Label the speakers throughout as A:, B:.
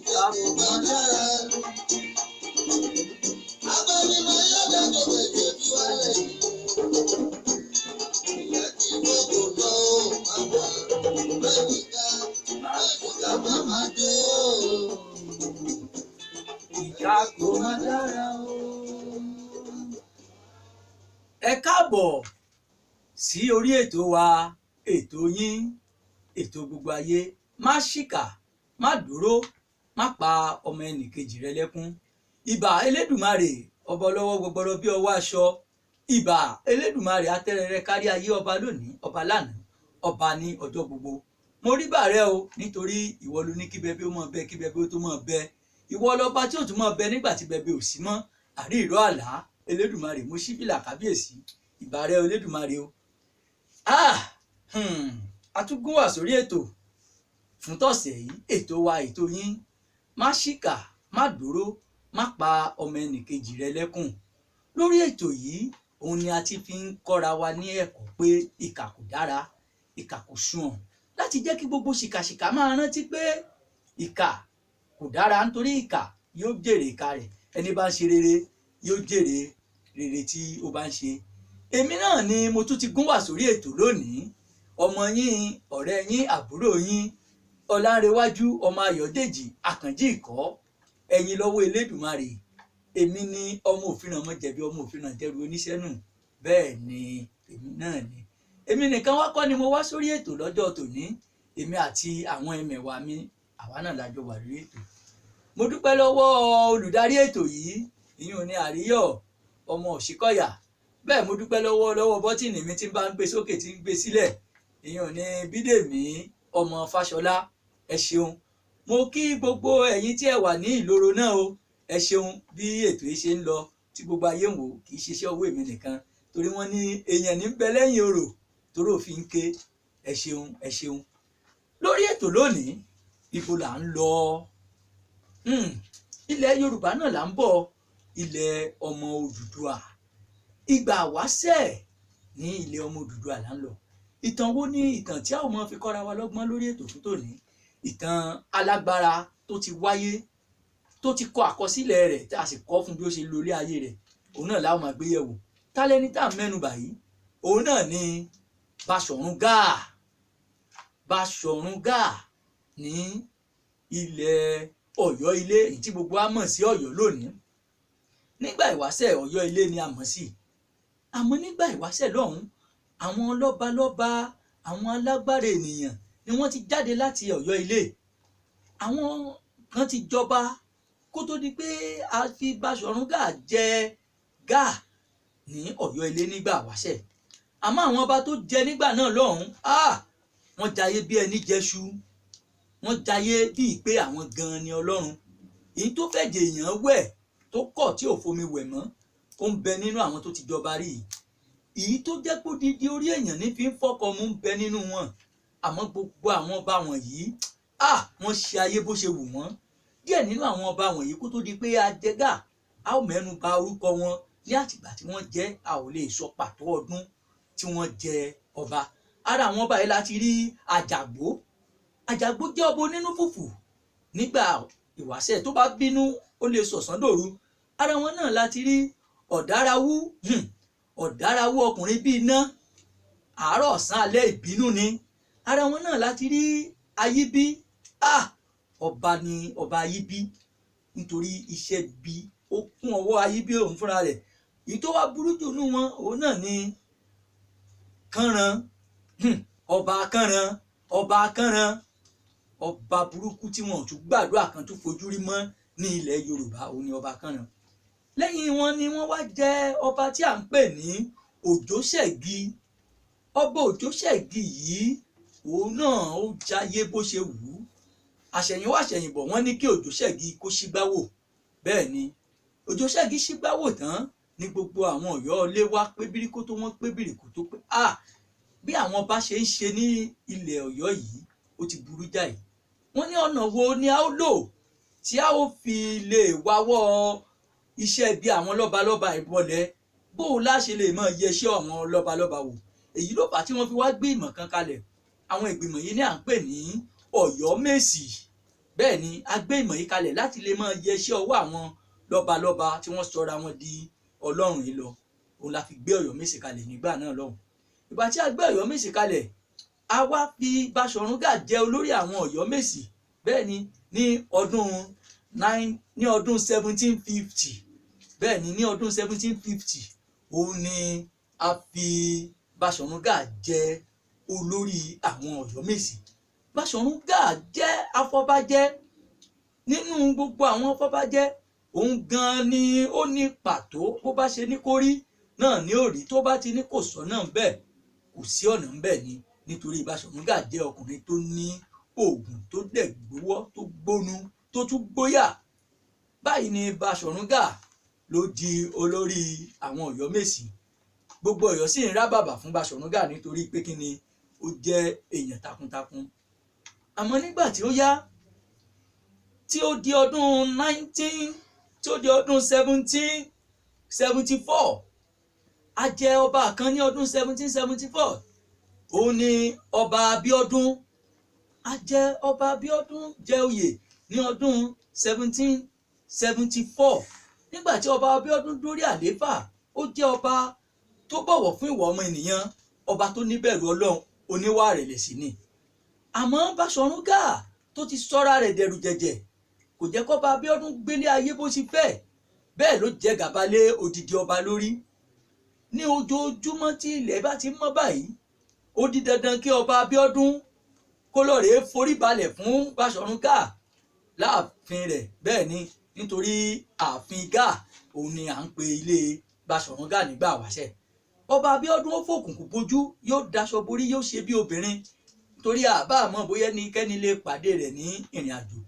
A: Ìkà kò má dára. Ìkà kò má dára o. Ẹ káàbọ̀ sí orí ètò wa, ètò yín, ètò gbogbo ayé. Má ṣìkà, má dúró, má pa ọmọ ẹnìkejì rẹ lẹ́kún. Ìbà Elédùmarè, ọba ọlọ́wọ́ gbọgbọrọ bí ọwọ́ aṣọ. Ìbà Elédùmarè atẹ́rẹrẹ kárí ayé, ọba lónìí, ọba lánàá, ọba ní ọjọ́ gbogbo. Mo rí bà rẹ o, nítorí ìwọ ló ní kí bẹbẹ ó mọ bẹ, kí bẹbẹ ó tó mọ bẹ. Ìwọ lọba tí ò tún mọ bẹ nígbà tí bẹbẹ ò sí mọ́. Àrí ìró àlá Elédùmarè, mo ṣí fìlà kábíyèsí. Ìbà rẹ Elédùmarè o. Ah! A tún gún wà sórí ètò fún tọ̀sẹ̀ yìí, ètò wa, ètò yín, má ṣìkà, má dúró, má pa ọmọ ẹnìkejì rẹ lẹ́kùn. Lórí ètò yìí òun ni a ti fi ń kọ́ra wa ní ẹ̀kọ́ pé ìkà kò dára, ìkà kò sunwọ̀n, láti jẹ́ kí gbogbo ṣìkàṣìkà máa rántí pé ìkà kò dára, nítorí ìkà yóò jèrè ìkà rẹ̀. Ẹni bá ń ṣe rere yóò jèrè rere tí ó bá ń ṣe. Èmi náà ni mo tún ti gún wà sórí ètò lónìí, ọmọ yín, ọ̀rẹ́ yín, àbúrò yín, Ọlánrewájú ọmọ Ayọ̀dèjì Àkànjí Ìkọ́, ẹ̀yin lọ́wọ́ Elédùmarè. Èmi ni ọmọ òfin ọmọ jẹ̀bi, ọmọ òfin jẹ̀rù oníṣẹ́ nù. Bẹ́ẹ̀ ni, èmi náà ni. Èmi nìkan wá kọ́ ni mo wá sórí ètò lọ́jọ́ tòní. Èmi àti àwọn ẹmẹ̀wà mi, àwa náà la jọ wà lórí ètò. Mo dúpẹ́ lọ́wọ́ olùdarí ètò yìí, ìyún ní Àríyọ̀ ọmọ Òṣìkọ̀yà. Bẹ́ẹ̀ mo dúpẹ́ lọ́wọ́ bọ́tìnì mi tí ń bá ń gbé sókè, tí ń gbé sílẹ̀, ìyún ní Bídèmí ọmọ Fáṣọlá. Ẹ ṣeun. Mo kí gbogbo ẹ̀yin tí ẹ wà ní ìloro náà o. Ẹ ṣeun bí ètò yìí ṣe ń lọ tí gbogbo ayé ń wò. Kì í ṣiṣẹ́ owó èmi nìkan, torí wọ́n ní èèyàn ní bẹ lẹ́yìn orò torí òfin ń ké. Ẹ ṣeun, ẹ ṣeun. Lórí ètò lónìí, ibo là ń lọ? Ilẹ̀ Yorùbá náà là ń bọ̀, ilẹ̀ ọmọ Odùduwà. Ìgbà wáṣẹ̀ ní ilẹ̀ ọmọ Odùduwà là ń lọ. Ìtàn wo ni ìtàn tí a ó máa fi kọ́ra wa lọ́gbọ́n lórí ètò fún tòní? Ìtàn alágbára tó ti wáyé, tó ti kọ àkọsílẹ̀ rẹ̀, tí a sì kọ́ fún bí ó ṣe lo ilé ayé rẹ̀, òun náà la ó máa gbé yẹ̀wò. Tálẹ́ni tá à ń mẹ́nu bà yìí? Òun náà ni Baṣọ̀run Gáà. Baṣọ̀run Gáà ní ilẹ̀ Ọ̀yọ́ ilé, èyí tí gbogbo wa mọ̀ sí Ọ̀yọ́ lónìí. Nígbà ìwáṣẹ̀, Ọ̀yọ́ ilé ni a mọ̀ sí. Àmọ́ nígbà ìwáṣẹ̀ lọ́hùn, àwọn lọ́balọ́ba, àwọn alágbára ènìyàn ni wọ́n ti jáde láti Ọ̀yọ́ ilé. Àwọn kan ti jọba kó tó di pé a fi Baṣọ̀run Gáà jẹ Gáà ní Ọ̀yọ́ ilé nígbà wáṣẹ̀. Àmọ́ àwọn ọba tó jẹ nígbà náà lọ́hùn, wọ́n jayé bí ẹni jẹṣu, wọ́n jayé bíi pé àwọn gan-an ni Ọlọ́run. Èyí tó fẹ́ jẹ èèyàn wẹ̀ tó kọ̀ tí ò fomi wẹ̀ mọ́, ó ń bẹ nínú àwọn tó ti jọba rí yìí. Èyí tó jẹ́ pé odidi orí èèyàn ní fi ń fọ́kọ mú ń bẹ nínú wọn. Àmọ́ gbogbo àwọn ọba wọ̀nyí, wọ́n ṣe ayé bó ṣe wù wọ́n. Díẹ̀ nínú àwọn ọba wọ̀nyí, kó tó di pé a jẹ Gáà, a ó mẹ́nu bà orúkọ wọn ní àtìgbà tí wọ́n jẹ́. A ò lè sọ pàtó ọdún tí wọ́n jẹ ọba. Ara àwọn ọba yìí láti rí Àjàgbó. Àjàgbó jẹ́ ọba onínú fùfù nígbà ìwáṣẹ̀, tó bá bínú ó lè sọ̀sán dòru. Ara wọn náà láti rí Ọ̀dárawú. Ọ̀dárawú, ọkùnrin bíi iná, àárọ̀, ọ̀sán, alẹ́, ìbínú ni. Ara wọn náà láti rí Ayíbí. Ọba ni ọba Ayíbí, nítorí iṣẹ́ bí ó kún ọwọ́ Ayíbí òun fúnra rẹ̀. Èyí tó wá burú jù nínú wọn, òun náà ni Kànràn. Ọba Kànràn, ọba Kànràn, ọba burúkú tí wọn ò tún gbàdúrà kan tún fojú rí mọ́ ní ilẹ̀ Yorùbá, òun ni ọba Kànràn. Lẹ́yìn wọn ni wọ́n wá jẹ ọba tí à ń pè ní Òjòṣẹ́gi. Ọba Òjòṣẹ́gi yìí, òun náà ó jayé bó ṣe wù ú. Àṣẹ̀yìnwá àṣẹ̀yìnbọ̀, wọ́n ní kí Òjòṣẹ́gi kó ṣígbáwò. Bẹ́ẹ̀ ni Òjòṣẹ́gi ṣígbáwò tán ní gbogbo àwọn Ọ̀yọ́ ilé wá pé bíríkótó, wọ́n pé bìrìkótó pé bí àwọn ọba ṣe ń ṣe ní ilẹ̀ Ọ̀yọ́ yìí, ó ti burú jáì. Wọ́n ní ọ̀nà wo ni a ó lò tí a ó fi lè wáwọ́ iṣẹ́ bí àwọn lọ́balọ́ba ìbọlẹ̀, bó o láṣẹ lè mọ iye iṣẹ́ àwọn lọ́balọ́ba wò? Èyí ló fà á tí wọ́n fi wá gbé ìmọ̀ kan kalẹ̀. Àwọn ìgbìmọ̀ yìí ní à ń pè ní Ọ̀yọ́mèsì. Bẹ́ẹ̀ ni a gbé ìmọ̀ yìí kalẹ̀ láti lè máa yẹ iṣẹ́ ọwọ́ àwọn lọ́balọ́ba tí wọ́n sọra wọn di ọlọ́run yìí lọ. Òun la fi gbé Ọ̀yọ́mèsì kalẹ̀ nígbà náà lọ́hùn. Ìgbà tí a gbé Ọ̀yọ́mèsì kalẹ̀, a wá fi Baṣọ̀run Gáà jẹ olórí àwọn Ọ̀yọ́mèsì. Bẹ́ẹ̀ ni ní ọdún ní ọdún 1750. Bẹ́ẹ̀ ni ní ọdún 1750 òun ni a fi Baṣọ̀run Gáà jẹ olórí àwọn Ọ̀yọ́mèsì. Baṣọ̀run Gáà jẹ́ afọbajẹ. Nínú gbogbo àwọn afọbajẹ, òun gan ni ó ní pàtó bó bá ṣe ní kó rí náà ní òrí, tó bá ti ní kò sọ́nà bẹ́ẹ̀ kò sí ọ̀nà bẹ́ẹ̀ ni. Nítorí Baṣọ̀run Gáà jẹ́ ọkùnrin tó ní oògùn tó dẹ̀ gbówọ́, tó gbónú, tó tún gbóyà. Báyìí ni Baṣọ̀run Gáà ló di olórí àwọn Ọ̀yọ́mèsì. Gbogbo Ọ̀yọ́ sì ń rábàbà fún Baṣọ̀run Gáà nítorí pé kí ni ó jẹ́ èèyàn takuntakun. Àmọ́ nígbà tí ó yá, tí ó di ọdún tí ó di ọdún 1774, a jẹ ọba kan ní ọdún 1774, òun ni ọba Abíọ́dún. A jẹ ọba Abíọ́dún jẹ oyè ní ọdún 1774. Nígbà tí ọba Abíọ́dún dórí àlééfà, ó jẹ́ ọba tó bọ̀wọ̀ fún ìwà ọmọ ènìyàn, ọba tó níbẹ̀rù Ọlọ́run, oníwà ìrẹ̀lẹ̀ sí ni. Àmọ́ Baṣọ̀run Gáà tó ti sọ́ra rẹ̀ dẹ̀rù jẹ̀jẹ̀, kò jẹ́ kọ́ba Abíọ́dún gbélé ayé bó ṣe fẹ́. Bẹ́ẹ̀ ló jẹ gàba lé odidi ọba lórí. Ní ojoojúmọ́ tí ilẹ̀ bá ti mọ́ báyìí, ó di dandan kí ọba Abíọ́dún kó lọ rèé forí balẹ̀ fún Baṣọ̀run Gáà láàfin rẹ̀. Bẹ́ẹ̀ ni nítorí ààfin Gáà òun ni à ń pe ilé Baṣọ̀run Gáà nígbà wáṣẹ̀. Ọba Abíọ́dún ó fòkùnkùn bojú, yóò daṣọ borí, yóò ṣe bí obìnrin, torí àbá àmọ́ bóyá ẹnikẹ́ni lè pàdé rẹ̀ ní ìrìn àjò.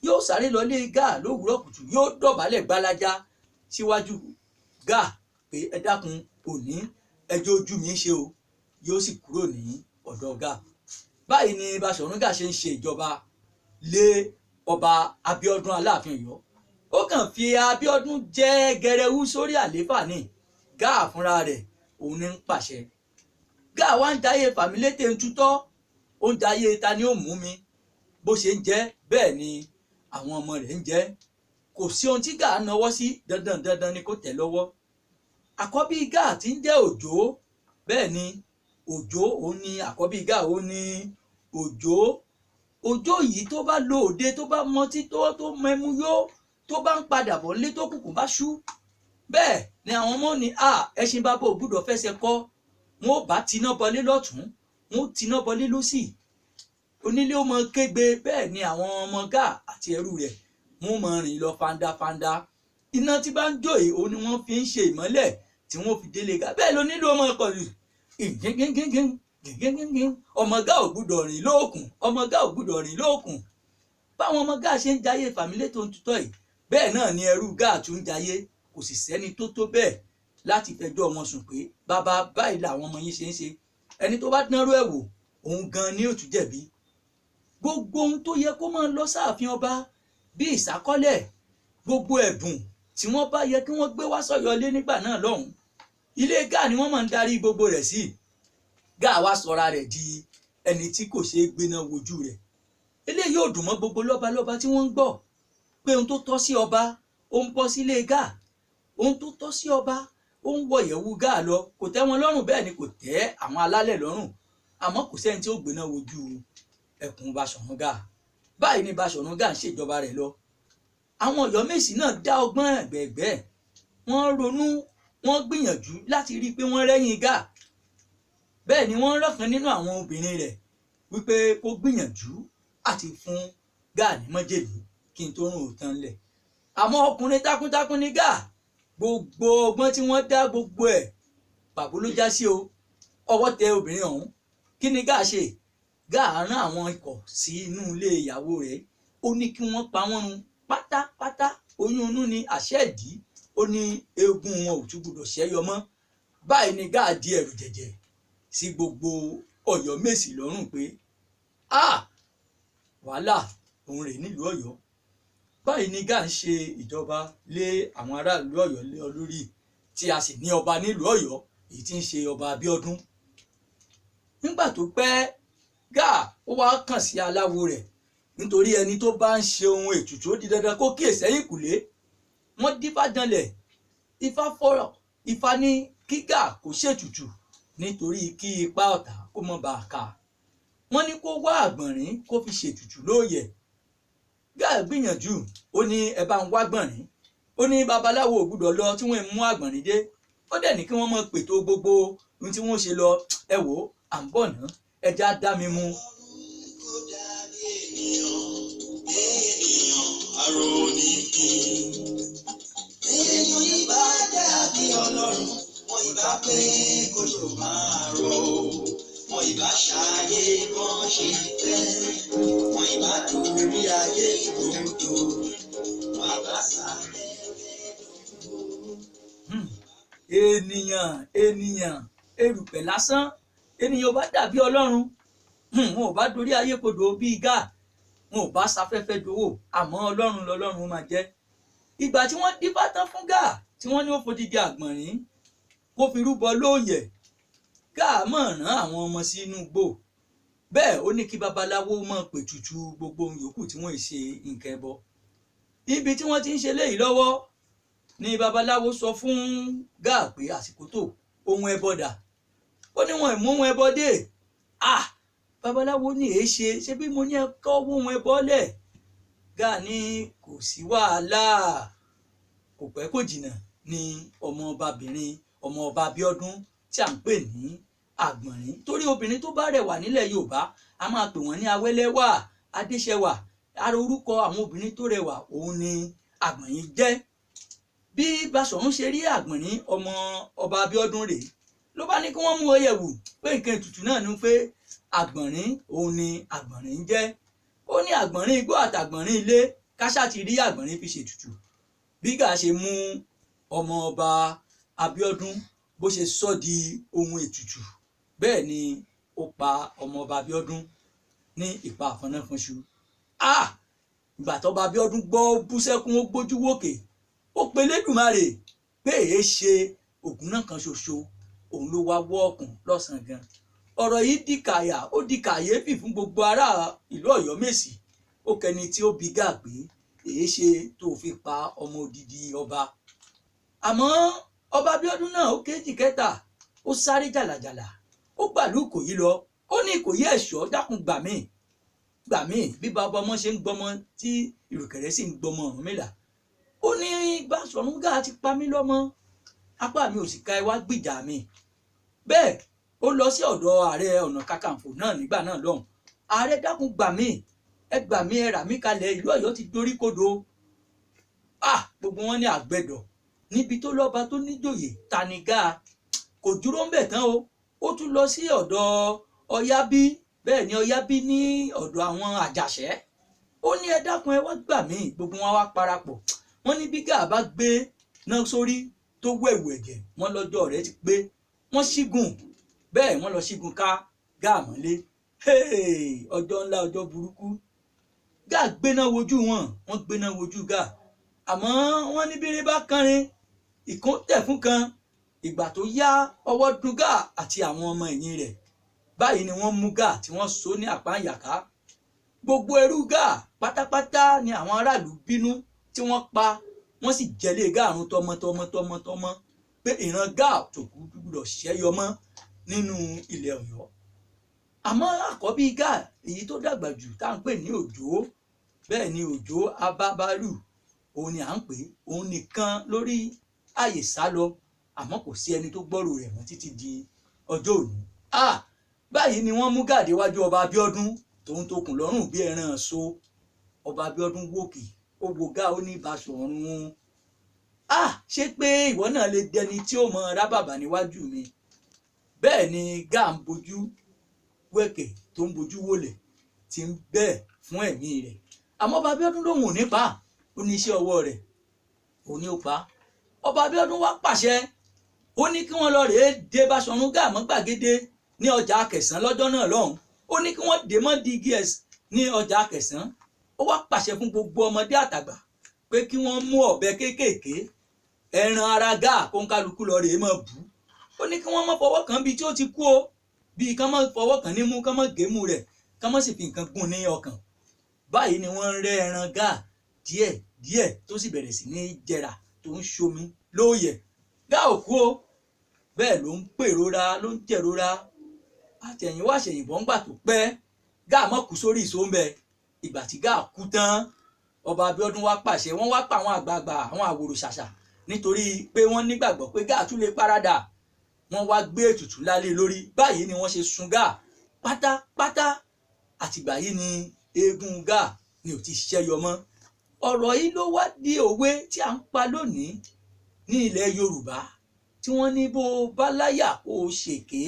A: Yóò sáré lọ lé Gáà lówùúrọ̀ kùtù, yóò dọ̀bálẹ̀ gbalaja síwájú Gáà pé ẹ dákun, òní ẹjọ́ ojú mi ń ṣe o. Yóò sì kúrò ní ọ̀dọ̀ Gáà. Báyìí ni Baṣọ̀run Gáà ṣe ń ṣe ìjọba lé ọba Abíọ́dún Aláàfin Ọ̀yọ́. Ó kàn fi Abíọ́dún jẹ́ gẹrẹwú sórí àlééfà ní. Gáà fúnra rẹ̀ òun ní ń pàṣẹ. Gáà wá ń jayé fàmílétè ń tutọ́, ó ń jayé ta ni ó mú mi. Bó ṣe ń jẹ́ bẹ́ẹ̀ ni àwọn ọmọ rẹ̀ ń jẹ́. Kò sí ohun tí Gáà nawọ́ sí, dandan dandan ni kò tẹ̀ lọ́wọ́. Àkọ́bí Gáà tí ń jẹ́ Òjó. Bẹ́ẹ̀ ni Òjó òun ni àkọ́bí Gáà, òun ni Òjó. Òjó yìí tó bá lọ òde, tó bá mọtí, tó mẹmu yó, tó bá ń padà bọ̀ nílé tó kùkùn bá ṣú, bẹ́ẹ̀ ni àwọn ọmọ ní a ẹṣin bàbá ò gbúdọ̀ fẹsẹ̀ kọ́. Wọn ò bá tiná bọlé lọ́tún, wọn ò tiná bọlé lósì, onílé ó mọ kégbe. Bẹ́ẹ̀ ni àwọn ọmọ Gáà àti ẹrú rẹ̀ wọn ò mọ rìn lọ fandafanda. Iná tí bá ń jó yìí òun ni wọ́n fi ń ṣe ìmọ́lẹ̀ tí wọ́n fi délé Gáà. Bẹ́ẹ̀ lónílé ó mọ kọlù gíngíngíngíngíngíngíngín. Ọmọ Gáà ò gbúdọ̀ rìn lóòkùn, ọmọ Gáà ò gbúdọ̀ rìn lóòkùn. Báwọn ọmọ Gáà ṣe ń jayé fàmílẹ̀ tó ń tutọ́ yìí, bẹ́ẹ̀ náà ni ẹrú Gáà tún ń jayé. Kò sì sẹ́ni tó tó bẹ́ẹ̀ láti fẹjọ́ wọn sùn pé bàbá báyìí làwọn ọmọ yín ṣe ń ṣe. Ẹni tó bá dánrú ẹ̀ wò, òun gan ni ó tún jẹ̀bi. Gbogbo ohun tó yẹ kó máa lọ sáàfin ọba bí ìsákọ́lẹ̀, gbogbo ẹ̀bùn tí wọ́n bá yẹ kí wọ́n gbé wá sọ́yọ́ ilé nígbà náà lọ́hùn, ilé Gáà ni wọ́n máa ń darí gbogbo rẹ̀ sí. Gáà wá sọra rẹ̀ di ẹni tí kò ṣeé gbéná wojú rẹ̀. Eléyìí ò dùn mọ́ gbogbo lọ́balọ́ba tí wọ́n ń gbọ́ pé ohun tó tọ́ sí ọba ó ń bọ́ sílé Gáà, ohun tó tọ́ sí ọba ó ń wọ ìyẹ̀wù Gáà lọ. Kò tẹ́ wọn lọ́rùn, bẹ́ẹ̀ ni kò tẹ́ àwọn alálẹ̀ lọ́rùn. Àmọ́ kò sẹ́ni tí ó gbéná wojú ẹkùn Baṣọ̀run Gáà. Báyìí ni Baṣọ̀run Gáà ń ṣèjọba rẹ̀ lọ. Àwọn Ọ̀yọ́mèsì náà dá ọgbọ́n ẹ̀gbẹ̀ẹ̀gbẹ́, wọ́n ronú, wọ́n gbìyànjú láti rí i pé wọ́n rẹ́yìn Gáà. Bẹ́ẹ̀ ni wọ́n rọ̀kan nínú àwọn obìnrin rẹ̀ wípé kó gbìyànjú àti fún Gáà ní májèlé kí n tó rùn òtán lẹ̀. Àmọ́ ọkùnrin takuntakun ní Gáà, gbogbo ọgbọ́n tí wọ́n dá gbogbo ẹ̀ pàbó ló já sí o. Ọwọ́ tẹ obìnrin ọ̀hún. Kí ni Gáà ṣe? Gáà rán àwọn ikọ̀ sí inú ilé ìyàwó rẹ̀, ó ní kí wọ́n pa wọ́n run pátápátá. Oyún inú ni àṣẹ ìdí, ó ní eegun wọn ò tún gbọdọ̀ ṣẹ́yọ mọ́. Báyìí ni Gáà di ẹ̀rù jẹ̀jẹ̀ sí gbogbo Ọ̀yọ́mèsì lọ́rùn pé a wàhálà òun rè nílùú Ọ̀yọ́. Báyìí ni Gáà ń ṣe ìjọba lé àwọn aráàlú Ọ̀yọ́ lé lórí, tí a sì ní ọba nílùú Ọ̀yọ́ èyí tí ń ṣe ọba Abíọ́dún. Nígbà tó pẹ́ Gáà ó wá kàn sí aláwo rẹ̀, nítorí ẹni tó bá ń ṣe ohun ètùtù ó di dandan kó kíyè sẹ́yìn kùlé. Wọ́n dífá janlẹ̀, ifá fọ̀rọ̀, ifá ní kí Gáà kó ṣètùtù nítorí kí ipa ọ̀tá kó mọ́ bá a ká. Wọ́n ní kó wá àgbọ̀nrín kó fi ṣètùtù lóòyẹ̀. Gáà gbìyànjú, ó ní ẹ bá ń wá àgbọ̀nrín. Ó ní babaláwo ò gbúdọ̀ lọ tí wọ́n mú àgbọ̀nrín dé. Ó dẹ̀ ní kí wọ́n mọ̀ pètò gbogbo ohun tí wọ́n ṣe lọ. Ẹ wò ó, à ń bọ̀ ná, ẹja dá mi mu.
B: Ènìyàn ìbá dàbí Ọlọ́run, wọn ìbá pé kòjò máa rọ̀, wọn ìbá ṣàyè bọ́n ṣe fẹ́, wọn ìbá torí ayé gbòdò, wọn àbá sáré.
A: Ènìyàn ènìyàn erùpẹ̀ lásán, ènìyàn ò bá dàbí Ọlọ́run, wọn ò bá dorí ayé kodò bíi Gáà, wọn ò bá sáfẹ́fẹ́ dowó, àmọ́ Ọlọ́run lọ́lọ́run máa jẹ́. Ìgbà tí wọ́n dífá tán fún Gáà tí wọ́n ní ó fodidi àgbọ̀nrín kó fi rúbọ lóòyẹ̀, Gáà mọ̀ rán àwọn ọmọ sínú igbó. Bẹ́ẹ̀ ó ní kí babaláwo mọ̀ pètùtù gbogbo ohun yòókù tí wọ́n ṣe nǹkan ẹbọ. Ibi tí wọ́n ti ń ṣe léyìí lọ́wọ́ ni babaláwo sọ fún Gáà pé àsìkò tó, ohun ẹbọ dà. Ó ní wọn ìmú ohun ẹbọ dé. Ah! Babaláwo ní èé ṣe, ṣé bí mo ní ẹ kọ́ ohun ẹbọ lẹ̀? Gáà ní kò sí wàhálà. Kò pẹ́ kò jìnnà ni ọmọ ọbabìnrin, ọmọ ọba Abíọ́dún tí à ń pè ní Àgbọ̀nrín. Torí obìnrin tó bá rẹwà nílẹ̀ Yorùbá, a máa pè wọ́n ní Awẹ́lẹ́wà, Adéṣẹwà. Ara orúkọ àwọn obìnrin tó rẹwà òun ni Àgbọ̀nrín jẹ́. Bí Baṣọ̀run ṣe rí Àgbọ̀nrín ọmọ ọba Abíọ́dún rèé, ló bá ní kí wọ́n mú ọyẹ̀ wù pé nǹkan ètùtù náà ni pé Àgbọ̀nrín òun ni Àgbọ̀nrín jẹ́. Ó ní àgbọ̀nrín igbó àtàgbọ̀nrín ilé, káṣá ti rí àgbọ̀nrín fi ṣètùtù. Bí Gáà ṣe mú ọmọ ọba Abíọ́dún bó ṣe sọ di ohun ètùtù, bẹ́ẹ̀ ni ó pa ọmọ ọba Abíọ́dún ní ìpa àfọnáfúnṣu. Ah! Ìgbà tọ́ba Abíọ́dún gbọ́, ó bú sẹ́kún, ó gbójú wòkè, ó pe Elédùmarè pé èé ṣe ògùn náà kan ṣoṣo, òun ló wá wọ́ ọ̀kùn lọ́sàn-án gan. Ọ̀rọ̀ yìí di kàyà, ó di kàyéfì fún gbogbo ará ìlú Ọ̀yọ́mèsì. Ó kẹni tí ó bi Gáà pé èé ṣe tó fi pa ọmọ odidi ọba. Àmọ́ ọba Abíọ́dún náà ó kéjì kẹta, ó sáré jàlàjàlà, ó gbàlú Ìkòyí lọ. Ó ní Ìkòyí ẹ̀ṣọ́, dákun gbà mí, gbà mí, bí bàbá ọmọ ṣe ń gbọmọ tí ìrùkẹ̀rẹ̀ sì ń gbọmọ Ọ̀rúnmìlà. Ó ní Baṣọ̀run Gáà ti pa mí lọ́mọ, apá mi ò sì ka, ẹ wá gbìjà mi. Bẹ́ẹ̀ ó lọ sí ọ̀dọ̀ Ààrẹ Ọ̀nà Kakanfò náà nígbà náà lọ́hùn. Ààrẹ dákun gbà mí, ẹ gbà mí, ẹ rà mí kalẹ̀, ìlú Ọ̀yọ́ ti dorí kodò. Ah! Gbogbo wọn ní àgbẹ̀dọ̀ níbi tó lọ́ba tó níjòyè tani Gáà. Kò dúró ń bẹ̀ tán o, ó tún lọ sí ọ̀dọ̀ Ọ̀yábí. Bẹ́ẹ̀ ni Ọ̀yábí ní ọ̀dọ̀ àwọn Àjàṣẹ́. Ó ní ẹ dákun ẹ wá gbà mí. Gbogbo wọn wá parapọ̀. Wọ́n ní bí Gáà bá gbé náà sórí tó wẹ̀wù ẹ̀jẹ̀, wọ́n lọ́jọ́ rẹ̀ ti pé. Wọ́n ṣígun, bẹ́ẹ̀ wọ́n lọ ṣígun ká Gáà mọ́lé. Ọjọ́ ńlá, ọjọ́ burúkú. Gáà gbéná wojú wọn, wọ́n gbéná wojú Gáà. Àmọ́ wọ́n ní bí eré bá kánrin, ìkún tẹ̀ fún kan. Ìgbà tó yá, ọwọ́ dùn Gáà àti àwọn ọmọ ẹ̀yìn rẹ̀. Báyìí ni wọ́n mú Gáà tí wọ́n so ní àpá ìyàká. Gbogbo ẹrú Gáà pátápátá ni àwọn aráàlú bínú tí wọ́n pa, wọ́n sì jẹ́lé Gáà run tọmọtọmọ tọmọtọmọ pé ìran Gáà tó kú gbúdọ̀ ṣẹ́yọ mọ́ nínú ilẹ̀ Ọ̀yọ́. Àmọ́ àkọ́bí Gáà èyí tó dàgbà jù tá à ń pè ní Òjó, bẹ́ẹ̀ ni Òjó Abábálù òun ni à ń pè, òun nìkan lórí àyè sá lọ, àmọ́ kò sí ẹni tó gbọ́rò rẹ̀ mọ́ títí di ọjọ́ òní. Ah! Báyìí ni wọ́n mú Gáà déwájú ọba Abíọ́dún tòun tó kùn lọ́rùn bí ẹran so. Ọba Abíọ́dún wòkè, ó wo Gáà, ó ní Baṣọ̀run. Ah! Ṣé pé ìwọ náà lè dẹni tí ó mọ rábàbà níwájú mi? Bẹ́ẹ̀ ni Gáà ń bojú wẹ̀kẹ̀ tó ń bojú wòlẹ̀ tí ń bẹ́ẹ̀ fún ẹ̀mí rẹ̀. Àmọ́ ọba Abíọ́dún lòun ò ní pa, ó ní iṣẹ́ ọwọ́ rẹ̀ òun ní ó pa. Ọba Abíọ́dún wá pàṣẹ, ó ní kí wọ́n lọ rèé dé Baṣọ̀run Gáà mọ́ gbàgede ní ọjà Akẹ̀sán lọ́jọ́ náà lọ́hùn. Ó ní kí wọ́n dé mọ́ DGS ní ọjà Akẹ̀sán. Ó wá pàṣẹ fún gbogbo ọmọdé àtàgbà pé kí wọ́n mú ọ̀bẹ kéékèèké, ẹran ara Gáà kó ń kálukú lọ rèé mọ́ bù. Ó ní kí wọ́n má fọwọ́ kàn bí tí ó ti kú o, bí kán má fọwọ́ kàn nímú, kán má gémú rẹ̀, ká má sì fi nǹkan gún ní ọkàn. Báyìí ni wọ́n ń rẹ́ ẹran gáà díẹ̀ díẹ̀ tó sì bẹ̀rẹ̀ sí ní jẹrà tó ń ṣomi lóòyẹ̀. Gáà ò kú o, bẹ́ẹ̀ ló ń pèrora ló ń jẹ̀rora. Àtẹ̀yìnwá àṣẹ̀yìnbọ̀ ńgbà tó pẹ́, gáà mọ̀ kú sórí ìṣó ń bẹ. Ìgbà tí gáà kú tán, ọba Abíọ́dún wá pàṣẹ, wọ́n wá pa àwọn àgbààgbà àwọn àwòrò ṣàṣà nítorí pé wọ́n nígbàgbọ́ pé gáà tún lè paradà. Wọ́n wá gbé ètùtù lálé lórí. Báyìí ni wọ́n ṣe sun gáà pátápátá. Àtìgbà yìí ni eégún gáà ni ò ti ṣẹ́yọ mọ́. Ọ̀rọ̀ yìí ló wá di òwe tí à ń pa lónìí ní ilẹ̀ Yorùbá, tí wọ́n ní bó o bá láyà kó o ṣèké,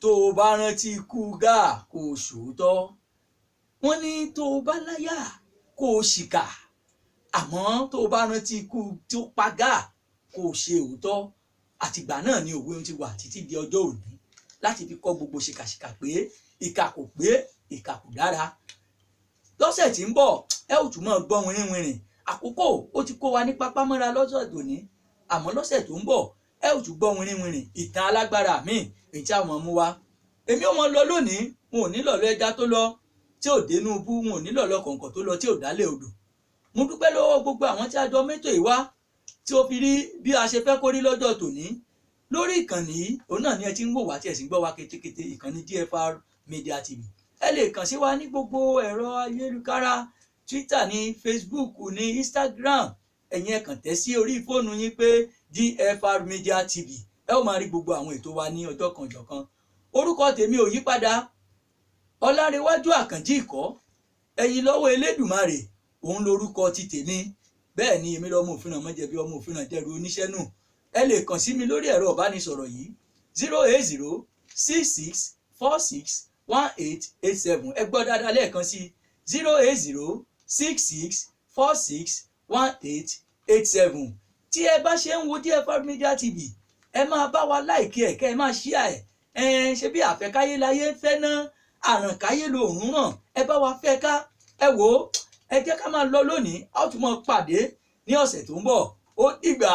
A: tó o bá rántí ikú gáà kó o ṣòótọ́. Wọ́n ní tó o bá láyà kó o ṣìkà, àmọ́ tó o bá rántí ikú tó pa gáà kó o ṣe òótọ́. Àtìgbà náà ni òwe ti wà títí di ọjọ́ òní láti fi kọ́ gbogbo ṣìkàṣìkà pé ìkà kò pé, ìkà kò dára. Lọ́sẹ̀ tí ń bọ̀ ẹ ò tún máa gbọ́ wìrìwìrì. Àkókò ó ti kó wa ní pápá mọ́ra lọ́sẹ̀ tòní, àmọ́ lọ́sẹ̀ tó ń bọ̀ ẹ ò tún gbọ́ wìrìwìrì ìtàn alágbára míì èyí tí àwọn mú wa. Èmi ò mọ lọ lónìí, wọn ò ní lọ̀lọ́ ẹja tó lọ tí ò dénú bú, wọn ò ní lọ̀lọ́ kọ̀ǹkọ̀ tó lọ tí ò dálé odò. Mo dúpẹ́ lọ́wọ́ gbogbo àwọn tí a jọ mẹ́tò ìwá tí ó fi rí bí a ṣe fẹ́ kó rí lọ́jọ́ tòní. Lórí ìkànnì yìí, òun náà ni ẹ ti ń wò wá tí ẹ sì ń gbọ́ wá ketekete, ìkànnì DFR Media TV. Ẹ lè kàn sí wa ní gbogbo ẹ̀rọ ayélujára, Twitter ní, Facebook ní, Instagram. Ẹ̀yin ẹ kàn tẹ̀ sí orí fóònù yín pé DFR Media TV. Ẹ ó máa rí gbogbo àwọn ètò wa ní ọjọ́ kan jọ̀kan. Orúkọ tèmi ò yí padà, Ọlárewájú Àkànjí Ìkọ́, ẹ̀yin lọ́wọ́ Elédùmarè, òun lorúkọ ti tèmi. Bẹ́ẹ̀ ni èmi lọ́mọ òfin náà mọ́jẹ̀bi ọmọ òfin náà dẹrù oníṣẹ́ nù. Ẹ lè kàn sí mi lórí ẹ̀rọ ìbánisọ̀rọ̀ yìí 080 66 46 1887. Ẹ gbọ́ dáadáa lẹ́ẹ̀kan sí 080 66 46 1887. Tí ẹ bá ṣe ń wo DFR Media TV, ẹ máa bá wa láìkí ẹ̀, kẹ́ ẹ máa ṣíà ẹ̀. Ẹ ṣe bí àfẹ́káyé láyé ń fẹ́ ná, àrànkáyé lòórùn ràn, ẹ bá wa fẹ́ ká. Ẹ wò ó, ẹ jẹ́ ká máa lọ lónìí, a ó tún máa pàdé ní ọ̀sẹ̀ tó ń bọ̀. Ó dìgbà.